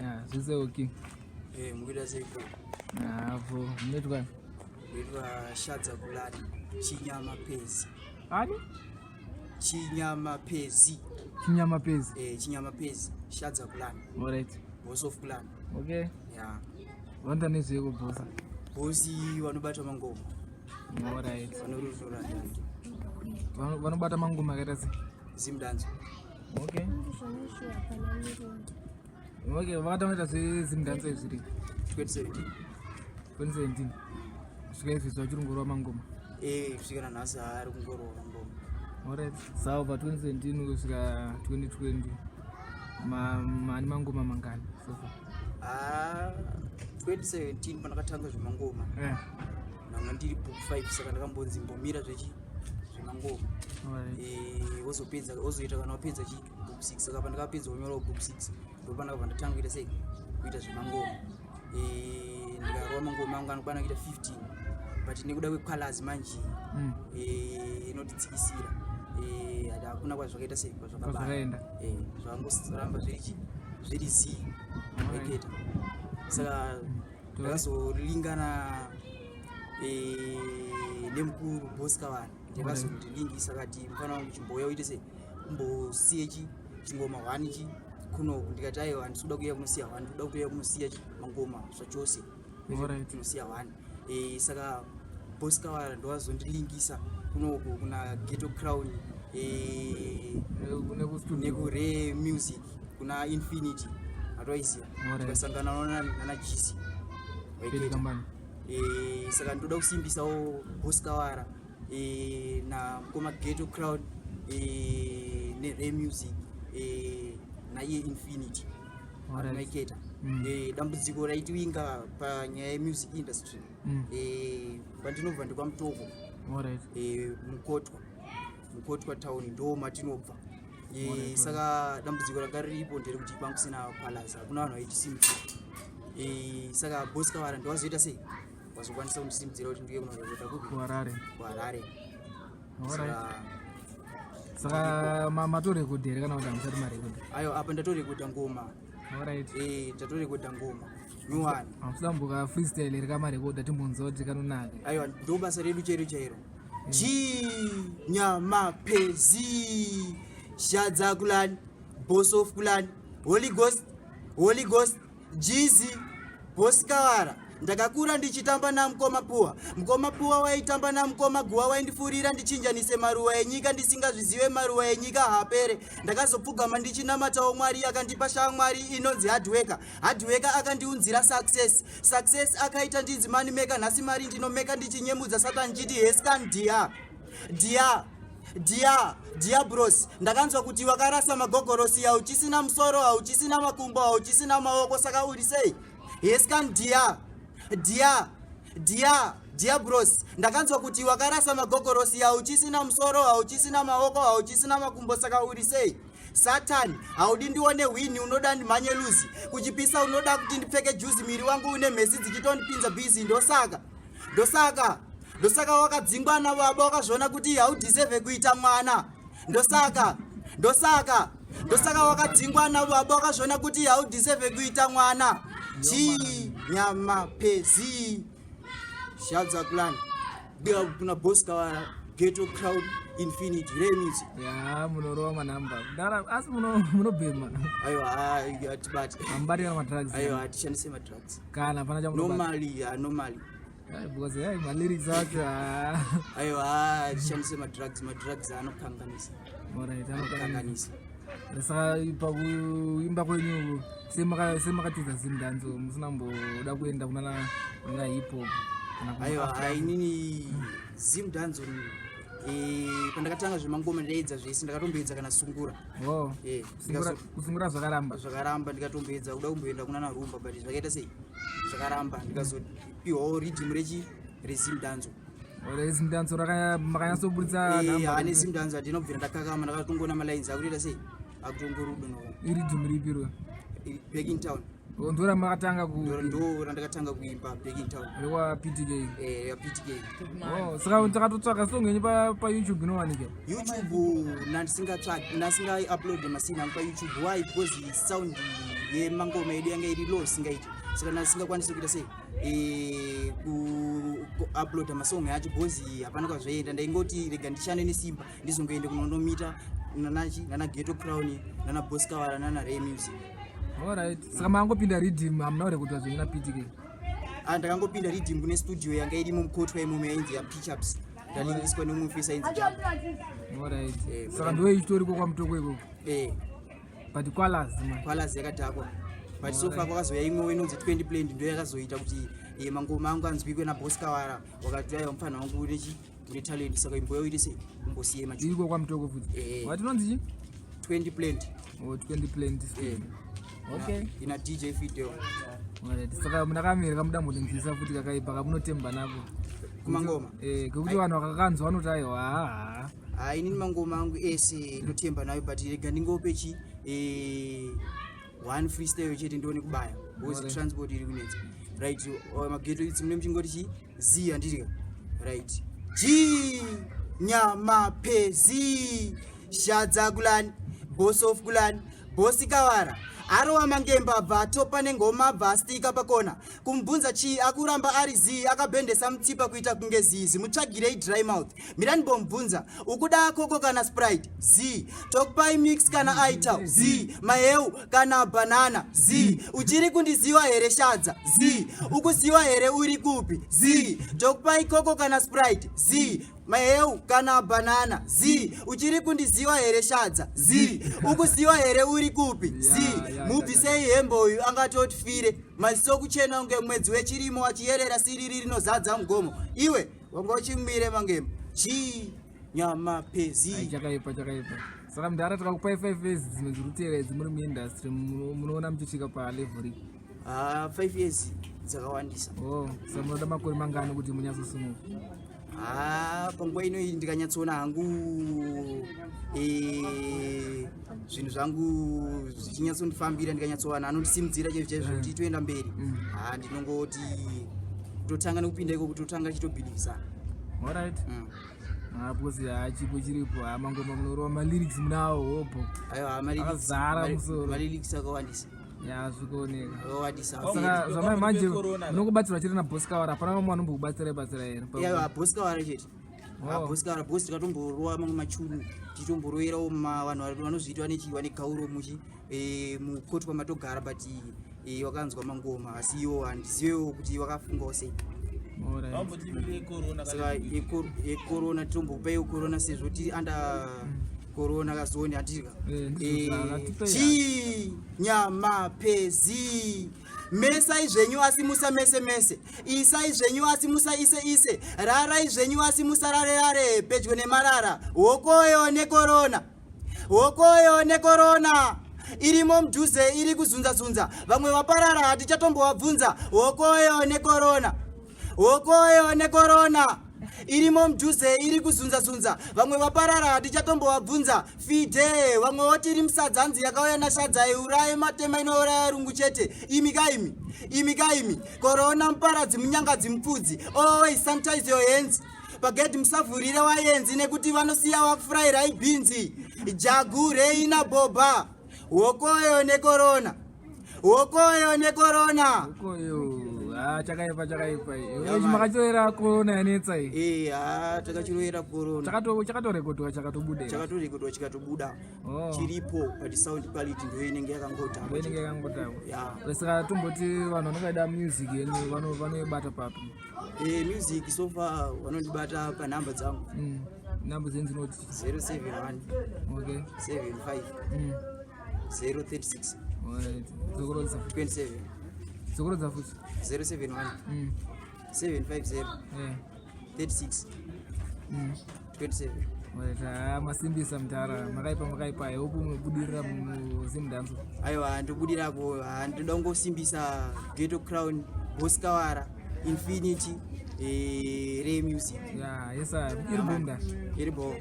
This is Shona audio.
Ya, zvese okay. Eh, mukuita sei bro? Apo, munoitwa Ndoitwa Shadza Kulani, Chinyama Pezi. ani? Chinyama Pezi. Chinyama Pezi. Eh, Chinyama Pezi, Shadza Kulani. Alright. Boss of Kulani. Okay. Yeah. Vanoita nezveiko boss? Boss vanobata mangoma. Alright. Vanoruzura ndandi. Vanobata mangoma akaita sei? Zimdanzo. Okay. Okay, vakatanga kuita zvezimdanzo izvi 2017. 2017. Kusvika izvezvi vachiri kungorova mangoma. Eh, kusvika nanhasi ari kungorova mangoma. Alright. Saka kubva 2017 kusvika 2020 mani mangoma mangani so far? Ah, 2017 pandakatanga zvemangoma. Eh. Ndanga ndiri book 5 saka ndakambonzi mbomira zvechi zvemangoma. Alright. Eh, wozopedza wozoita kana wapedza chi book 6 saka pandakapedza kunyorawo book 6 ndopandakabva ndatanga kuita sei kuita zvemangoma. Eh, ndikarova mangoma angu anokwana kuita 15 but nekuda kwequalaz manje eh, inotidzikisira eh, hakuna kwazvakaita sei kwazvakaenda eh, zvangoramba zviri chi zviri zii reketa saka ndakazolingana eh, nemukuru boss kavanhu ndakazondilingisa kati mufana wangu chimbouya uite sei umbosiye chi chingoma hwani chi kunoku ndikati aiwa handisi kuda kuuya kunosiya hwani ndikuda kuuya kunosiya mangoma zvachose tinosiya hwani eh, saka boss kawara ndowazondilingisa kunoku kuna ghetto crown eh, nekure music kuna infinity atoiziva tikasangana nana gc eh, saka ndoda kusimbisawo boss kawara eh, na mukoma ghetto crowd eh, nere music eh, naiye infinity maiketa eh, dambudziko raitiwinga panyaya yemusic industry eh, pandinobva ndikwamutoko eh, mukotwa mukotwa town ndo matinobva eh, saka dambudziko ranga riripo nderekuti pankusina palace hakuna vanhu vaitisimudzira eh, saka boss kavara ndowazoita sei wazokwanisa kundisimudzira kuti ndiuye kunorekota kupi kuharare kuharare saka matorekodha here kana kuti hamusati marekodha ayo apa ndatorekodha ngoma alright eh ndatorekodha ngoma nyowani hamusati mboka freestyle here kamarekodha timbonzwa kuti kanonaka aiwa ndo basa redu chairo chairo chinyamapezi shadza kulani boss of kulani holy ghost holy ghost Jizi Boss Kawara ndakakura ndichitamba namukoma Puwa mukoma Puwa waitamba namukoma Guwa waindifurira ndichinjanise maruwa enyika ndisingazvizive maruwa enyika haapere ndakazopfugama ndichinamatawo Mwari akandipa shamwari inonzi hardworker hardworker akandiunzira success success akaita ndinzi money maker nhasi mari ndinomeka ndichinyemudza satan ndichiti hescan dia dia dia diabros ndakanzwa kuti wakarasa magogorosi hauchisina musoro hauchisina makumbo hauchisina maoko saka uri sei hescan dia dia dia diabros ndakanzwa kuti wakarasa magogorosi hauchisina musoro hauchisina maoko hauchisina makumbo saka uri sei satan haudi ndione hwini unoda ndimhanye luzi kuchipisa unoda kuti ndipfeke juzi miri wangu une mhezi dzichitondipinza bhizi ndosaka ndosaka ndosaka wakadzingwa nababa wakazviona kuti haudhisevhe kuita mwana ndosaka ndosaka ndosaka wakadzingwa nababa wakazviona kuti haudhisevhe kuita mwana chii nyama pezi shadza clan big up kuna boss kawara ghetto crowd infinity re music ya munorova manamba ndara asi munobhema aiwa hatibati hamubati kana madrugs aiwa hatishandise madrugs kana hapana chamunobata normally yeah, normally Ai, because hey, malyrics acho ah. aiwa hatishandise madrugs madrugs anokanganisa Alright, anokanganisa saka pakuimba kwenyu semakatiza zimdanzo musina kumboda kuenda kunana kuna hip hop kana kuma aiwa Afro. inini zimdanzo eh, pandakatanga zvemangoma ndaidza zvese ndakatomboedza kana sungura Oh. Eh, Kusungura zvakaramba zvakaramba ndikatomboedza kuda kumboenda kunana rumba but zvakaita sei zvakaramba ndikazopiwawo riddim rechi rezimdanzo rezimdanzo makanyatsoburitsa eh, ane zimdanzo handina kubvira ndakakama ndakatongoona malines akutoita sei akutongorudo no iriddim ripi ro back in town Oh, ndo ramakatanga ku ndo randakatanga kuimba back in town rekwa PTK eh ya PTK oh saka takatotsvaka song yenyu pa pa YouTube inowanika YouTube nandisingatsvaki ndasinga upload masini angu pa YouTube why because sound yemangoma edu yanga iri low singaiti, saka ndasingakwanisi kuita sei kuuploada masong acho because hapana kwazvaenda. Ndaingoti rega ndishande nesimba, ndizongoende kunondomita nanachi nana Ghetto Crown, nana Boskawara, nana Ray Music. Alright, saka maangopinda riddim, hamuna kurekodwa zvenyu naPTK? Ah, ndakangopinda riddim kune studio yanga irimo mukotwa imomo, yainzi yaPitchups. Ndalingiswa nemufisa ainzi Jack. Alright. Saka ndiwe ichitoriko kwaMutoko ikoko? Eh. But kwalazi man. Kwalazi yakadhakwa, but so far kwakazoya imwewo inonzi 20 Blend, ndo yakazoita kuti mangoma angu anzwikwe naBoskawara. Wakati aiwa, mufana wangu unechi une talent, saka imboya uite sei, umbosiye machu. Iriko kwaMutoko futi? Eh. Wati inonzi chi? 20 Blend. Oh, 20 Blend. Eh. Okay. Ina DJ Video. Alright, saka munakamira kamuda mbonenzisa futi kakaipa kamunotemba nako. Kumangoma? Eh, kekuti vanhu vakakanzwa vanoti aiwa, haa. Ha, inini mangoma angu ese ndotemba nayo, but rega ndingope chi one freestyle chete, ndione kubaya because transport iri kunetsa. Right, mageto itsi mune muchingoti chi z, handitika? Right, G nyamapezi shadza kulani, boss of kulani, Bosi Kawara arowa mangemba, bva atopa nengoma, bva astika pakona. Kumubvunza chii, akuramba ari zii, akabhendesa mutsipa kuita kunge zizi. Mutsvagirei dry mouth, mirani bombvunza: ukuda koko kana Sprite? Z tokupai mix kana ital? Z maheu kana banana? Z uchiri kundiziwa here shadza? Z ukuziwa here uri kupi? Z tokupai koko kana Sprite? Z maheu kana banana? Z uchiri kundiziwa here shadza? Z ukuziwa here uri kupi? Z mubvisei hembe uyu, angatotifire maziso kuchena kunge mwedzi wechirimo, achiyerera siriri rinozadza mugomo. Iwe wanga uchimwire mangemo chii, nyama pezi? Ai, chakaipa, chakaipa. Saka mudhara, tikakupai 5 years dzimwe dziri kutevera idzi muri muindustry, munoona muchisvika palevel ipi? Ah, 5 years dzakawandisa. Oh, saka munoda makore mangani kuti munyatsosimuka? Ah, panguva ino iyi ndikanyatsoona hangu zvinhu zvangu zvichinyatsondifambira, ndikanyatsowana anondisimudzira chaizvo chaizvo kuti toenda mberi, ha, ndinongoti kutotanga nekupinda ikoko, kutotanga chitobhilivhisana. Alright. Ah, because ha, chipo chiripo. Ha, mangoma munorova, malyrics munawo hopo. Aiwa. Akazara musoro. Malyrics akawandisa. Ya, zvikuoneka. Akawandisa. Saka zvamai manje munokubatsirwa chete naBoskawara, hapana vamwe vanombokubatsirai batsirai here? Aiwa, Boskawara chete. Oh. Boskawara boss. Tikatomborowa mamwe machunu, tichitomboroerawo vanhu vanozviita nechiwa negauro muchi mukoti kwamatogara, but wakanzwa mangoma, asi iwo handizivewo kuti wakafungawo sei. Alright. Vambotivire corona. Saka yecorona, titombopaiwo corona sezvo tiri under corona kazoni, hatirika? Eh, ndizvo zvaakatipei. Chi nyama pezi, mesai zvenyu asi musa mese mese, isai zvenyu asi musa ise ise, rarai zvenyu asi musarare rare pedyo nemarara. Hokoyo nekorona, hokoyo nekorona, irimo mudhuze, iri kuzunza-zunza, vamwe vaparara, hatichatombovabvunza. Hokoyo nekorona, hokoyo nekorona, irimo mudhuze, iri kuzunza-zunza, vamwe vaparara, hatichatombovabvunza. Fide vamwe voti iri musadzanzi yakauya nashadza, iuraye matema, inouraya rungu chete. Imi kaimi, imi kaimi, korona muparadzi, munyangadzi, mupfudzi. Always sanitize your hands pagedhi, musavhurire wayenzi nekuti vanosiya vakufurayirai bhinzi. Jagu reina bhobha, hokoyo nekorona, hokoyo nekorona. Koyo, ah, chakaipa, chakaipa. Ichi makachiroera corona yanetsa iyi? Eh, ha, takachiroera korona. Chakatorekodwa chakatobuda? Chakatorekodwa chikatobuda. Oh. Chiripo, but sound quality ndo inenge yakangodhakwa. Ndo inenge yakangodhakwa. Ya. Saka tomboti vanhu vanongada music yenyu vanoibata papi? Music so far vanondibata panhamba dzangu. Namba dzenyu dzinoti? 071 75 036 Alright. Dzokorodza. 27. Dzokorodza futi. 071 750 36 27. Alright, ah, masimbisa mudhara, makaipa, makaipa. I hope munobudirira muZimdancehall. Aiwa, ndobudirako. Ndoda kungosimbisa Ghetto Crown, Boskawara, Infinity, Ray Music. Ya, yesa iri bomda. Iri bo.